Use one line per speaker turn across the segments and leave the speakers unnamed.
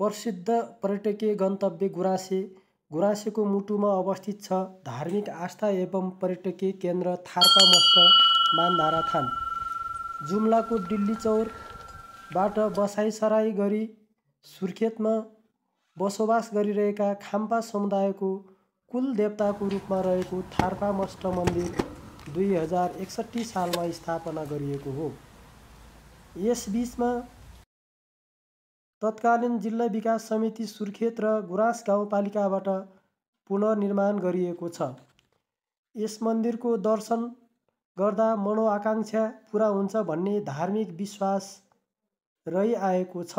प्रसिद्ध पर्यटकीय गन्तव्य गुराँसे गुराँसेको मुटुमा अवस्थित छ धार्मिक आस्था एवं पर्यटकीय केन्द्र थार्पा मस्ट मानधारा थान। जुम्लाको दिल्ली चौरबाट बसाइसराई गरी सुर्खेतमा बसोबास गरिरहेका खाम्पा समुदायको कुल देवताको रूपमा रहेको थार्पा मस्ट मन्दिर 2061 सालमा स्थापना गरिएको हो। यसबीचमा तत्कालीन जिल्ला विकास समिति सुर्खेत र गुराँस गाउँपालिकाबाट पुनर्निर्माण गरिएको छ। यस मन्दिरको दर्शन गर्दा मनोआकाङ्क्षा पुरा हुन्छ भन्ने धार्मिक विश्वास रहिआएको छ।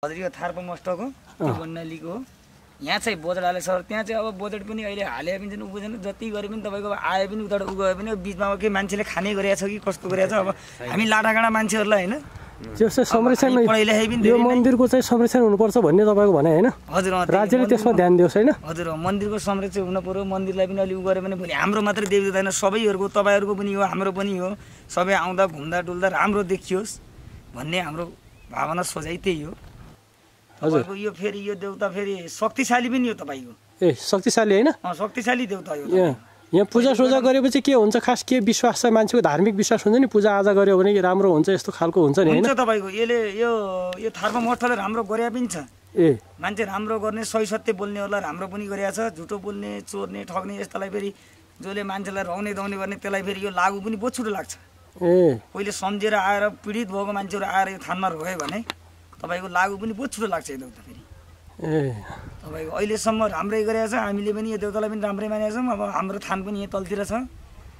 हजुर यो थार्पा मस्टको भन्नालीको हो। यहाँ चाहिँ बजेट हाले सर, त्यहाँ चाहिँ अब बजेट पनि अहिले हाले पनि छैन, उ छैन, जति गरे पनि तपाईँको आए पनि उताबाट उ गए पनि बिचमा के मान्छेले खाने गरेछ कि कस्तो गरेछ। अब हामी लाटागाडा मान्छेहरूलाई होइन
त्यो चाहिँ संरक्षण यो मन्दिरको चाहिँ संरक्षण हुनुपर्छ भन्ने तपाईँको भनाइ होइन?
हजुर,
राज्यले त्यसमा ध्यान दियोस् होइन?
हजुर, मन्दिरको संरक्षण हुनु पर्यो। मन्दिरलाई पनि अलि उ गरे भने भोलि हाम्रो मात्रै देख्दै होइन, सबैहरूको तपाईँहरूको पनि हो, हाम्रो पनि हो, सबै आउँदा घुम्दा डुल्दा राम्रो देखियोस् भन्ने हाम्रो भावना सोझाइ त्यही हो। हजुर, यो फेरि यो देउता फेरि शक्तिशाली पनि हो तपाईँको।
ए शक्तिशाली होइन?
शक्तिशाली देउता हो।
यहाँ पूजा सुजा गरेपछि के हुन्छ, खास के विश्वास छ? मान्छेको धार्मिक विश्वास हुन्छ नि, पूजा आजा गर्यो भने राम्रो हुन्छ यस्तो खालको हुन्छ नि होइन?
तपाईँको यसले यो थार्पा मस्टले राम्रो गरे पनि छ।
ए
मान्छे राम्रो गर्ने सही सत्य बोल्नेहरूलाई राम्रो पनि गरेको छ। झुटो बोल्ने चोर्ने ठग्ने यस्तालाई फेरि जसले मान्छेलाई रौने दौने गर्ने त्यसलाई फेरि यो लागु पनि बहुत छिटो लाग्छ।
ए
पहिले सम्झेर आएर पीडित भएको मान्छेहरू आएर यो थानमा रह्यो भने तपाईँको लागु पनि बहुत छिटो लाग्छ यो देउता फेरि।
ए
तपाईँको अहिलेसम्म राम्रै गरेको छ। हामीले पनि यो देउतालाई पनि राम्रै मानेका छौँ। अब हाम्रो थान पनि यहाँ तलतिर छ।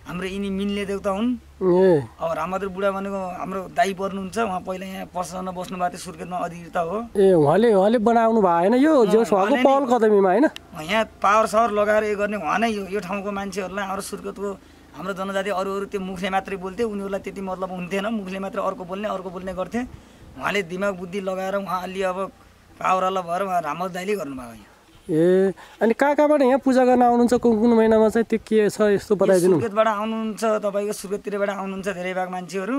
हाम्रो यिनी मिल्ने देउता हुन्। अब रामबहादुर बुढा भनेको हाम्रो दाइ पर्नुहुन्छ। उहाँ पहिला यहाँ प्रशासनमा बस्नु भएको थियो, सुर्खेतमा अधिवक्ता हो।
ए उहाँले बनाउनु भयो होइन यो जोस उहाँको पहल कदमीमा होइन?
यहाँ पावर सावर लगाएर यो गर्ने उहाँ नै यो ठाउँको मान्छेहरूलाई हाम्रो सुर्खेतको हाम्रो जनजाति अरू त्यो मुखले मात्रै बोल्थे, उनीहरूलाई त्यति मतलब हुन्थेन। मुखले मात्रै अर्को बोल्ने गर्थे। उहाँले दिमाग बुद्धि लगाएर उहाँ अलि अब पावरवाला भएर उहाँ रामबहादुर दाइले गर्नुभयो यहाँ।
ए अनि कहाँबाट यहाँ पूजा गर्न आउनुहुन्छ? कुन महिनामा चाहिँ त्यो के छ यस्तो बताइदिनु।
सुर्खेतबाट आउनुहुन्छ, तपाईँको सुर्खेततिरबाट आउनुहुन्छ धेरै भाग मान्छेहरू।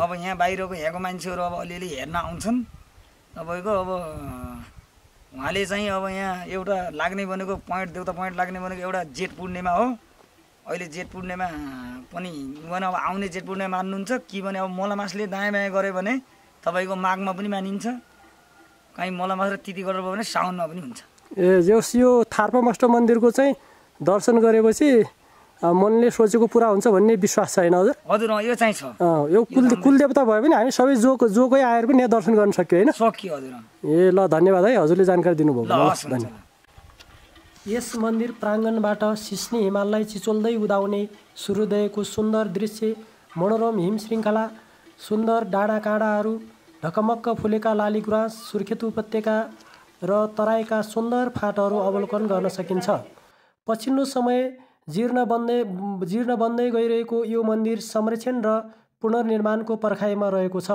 अब यहाँ बाहिरको यहाँको मान्छेहरू अब अलिअलि हेर्न आउँछन्। तपाईँको अब उहाँले चाहिँ अब यहाँ एउटा लाग्ने भनेको देउता पोइन्ट लाग्ने भनेको एउटा जेठ पूर्णिमा हो। अहिले जेठ पूर्णिमा पनि भने अब आउने जेठ पूर्णिमा मान्नुहुन्छ कि भने अब मलामासले दायाँ बायाँ गऱ्यो भने तपाईँको माघमा पनि मानिन्छ। कहीँ मलामास र तिथि गरेर भने साउनमा पनि हुन्छ।
ए जस यो थार्पा मस्ट मन्दिरको चाहिँ दर्शन गरेपछि मनले सोचेको पुरा हुन्छ भन्ने विश्वास छैन? हजुर
हजुर यो चाहिँ छ।
यो कुलदेवता भयो भने हामी सबै जोकै आएर पनि यहाँ दर्शन गर्न सक्यो होइन?
सक्यो हजुर।
ए ल धन्यवाद है, हजुरले जानकारी दिनुभयो। धन्यवाद। यस मन्दिर प्राङ्गणबाट सिस्ने हिमाललाई चिचोल्दै उदाउने सूर्योदयको सुन्दर दृश्य, मनोरम हिम श्रृङ्खला, सुन्दर डाँडा काँडाहरू, ढकमक्क फुलेका लाली गुराँस, सुर्खेत उपत्यका र तराईका सुन्दर फाँटहरू अवलोकन गर्न सकिन्छ। पछिल्लो समय जीर्ण बन्दै गइरहेको यो मन्दिर संरक्षण र पुनर्निर्माणको पर्खाइमा रहेको छ।